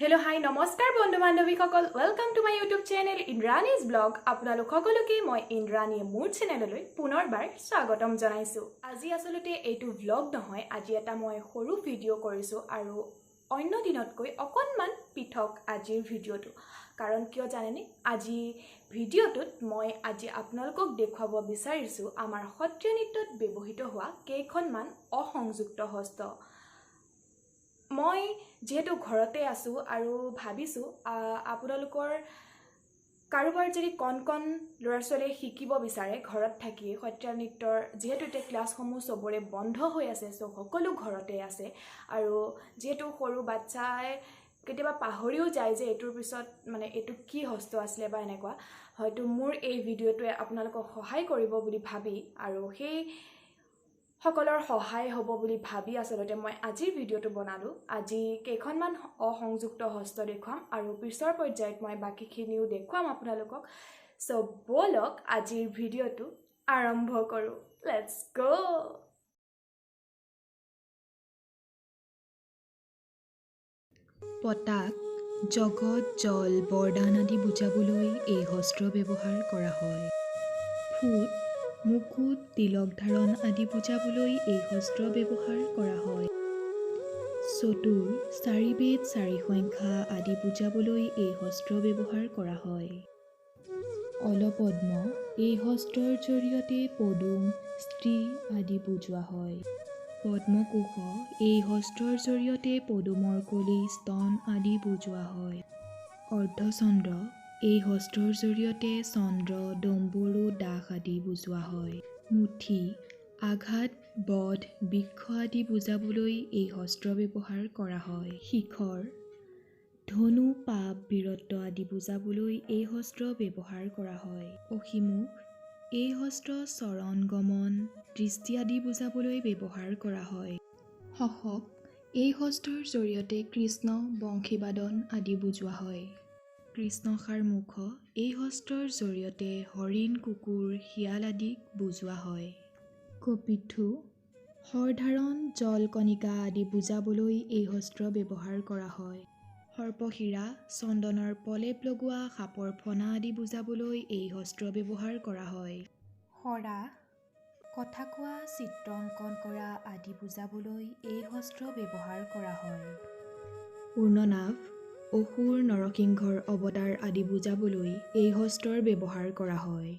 Hello' হাই নমস্কাৰ বন্ধু বান্ধৱীসকল, welcome to my YouTube channel Indrani's blog. আপোনালোক সকলোকে মই ইন্দ্ৰাণীয়ে মোৰ চেনেললৈ পুনৰবাৰ স্বাগতম জনাইছোঁ। আজি আচলতে এইটো ব্লগ নহয়, আজি এটা মই সৰু ভিডিঅ' কৰিছোঁ আৰু অন্য দিনতকৈ অকণমান পৃথক আজিৰ ভিডিঅ'টো। কাৰণ কিয় জানেনে? আজি ভিডিঅ'টোত মই আজি আপোনালোকক দেখুৱাব বিচাৰিছোঁ আমাৰ সত্ৰীয়া নৃত্যত ব্যৱহৃত হোৱা কেইখনমান অসংযুক্ত হস্ত। মই যিহেতু ঘৰতে আছোঁ আৰু ভাবিছোঁ আপোনালোকৰ কাৰোবাৰ যদি কণ কণ ল'ৰা ছোৱালীয়ে শিকিব বিচাৰে ঘৰত থাকি সত্ৰীয়া নৃত্যৰ, যিহেতু এতিয়া ক্লাছসমূহ চবৰে বন্ধ হৈ আছে, চ' সকলো ঘৰতে আছে আৰু যিহেতু সৰু বাচ্ছাই কেতিয়াবা পাহৰিও যায় যে এইটোৰ পিছত মানে এইটো কি হস্ত আছিলে বা এনেকুৱা, হয়তো মোৰ এই ভিডিঅ'টোৱে আপোনালোকক সহায় কৰিব বুলি ভাবি আৰু সেই সকলৰ সহায় হ'ব বুলি ভাবি আচলতে মই আজিৰ ভিডিঅ'টো বনালোঁ। আজি কেইখনমান অসংযুক্ত হস্ত দেখুৱাম আৰু পিছৰ পৰ্যায়ত মই বাকীখিনিও দেখুৱাম আপোনালোকক। চ' ব'লক আজিৰ ভিডিঅ'টো আৰম্ভ কৰোঁ, let's গ'। পতাক, জগত, জল, বৰদান আদি বুজাবলৈ এই হস্ত ব্যৱহাৰ কৰা হয়। ফুট, মুকুট, তিলক ধাৰণ আদি বুজাবলৈ এই হস্ত ব্যৱহাৰ কৰা হয়। চতুৰ, চাৰিবেদ, চাৰি সংখ্যা আদি বুজাবলৈ এই হস্ত ব্যৱহাৰ কৰা হয়। অলপদ্ম, এই হস্তৰ জৰিয়তে পদুম, স্ত্ৰী আদি বুজোৱা হয়। পদ্মকোষ, এই হস্তৰ জৰিয়তে পদুমৰ কলি, স্তন আদি বুজোৱা হয়। অৰ্ধচন্দ্ৰ, এই হস্তৰ জৰিয়তে চন্দ্ৰ, ডম্বৰু, দাস আদি বুজোৱা হয়। মুঠি, আঘাত, বধ, বৃক্ষ আদি বুজাবলৈ এই হস্ত ব্যৱহাৰ কৰা হয়। শিখৰ, ধনু, পাপ, বীৰত্ব আদি বুজাবলৈ এই হস্ত ব্যৱহাৰ কৰা হয়। অসীমুখ, এই হস্ত চৰণ গমন, দৃষ্টি আদি বুজাবলৈ ব্যৱহাৰ কৰা হয়। শশক, এই হস্তৰ জৰিয়তে কৃষ্ণ, বংশীবাদন আদি বুজোৱা হয়। কৃষ্ণসাৰ মুখ, এই হস্তৰ জৰিয়তে হৰিণ, কুকুৰ, শিয়াল আদিক বুজোৱা হয়। কপিথু, শৰধাৰণ, জলকণিকা আদি বুজাবলৈ এই হস্ত ব্যৱহাৰ কৰা হয়। সৰ্পশিৰা, চন্দনৰ প্ৰলেপ লগোৱা সাপৰ ফণা আদি বুজাবলৈ এই হস্ত ব্যৱহাৰ কৰা হয়। সৰা, কথা কোৱা, চিত্ৰ অংকন কৰা আদি বুজাবলৈ এই হস্ত ব্যৱহাৰ কৰা হয়। পূৰ্ণনাভ, অসুৰ, নৰসিংহৰ অৱতাৰ আদি বুজাবলৈ এই হস্তৰ ব্যৱহাৰ কৰা হয়।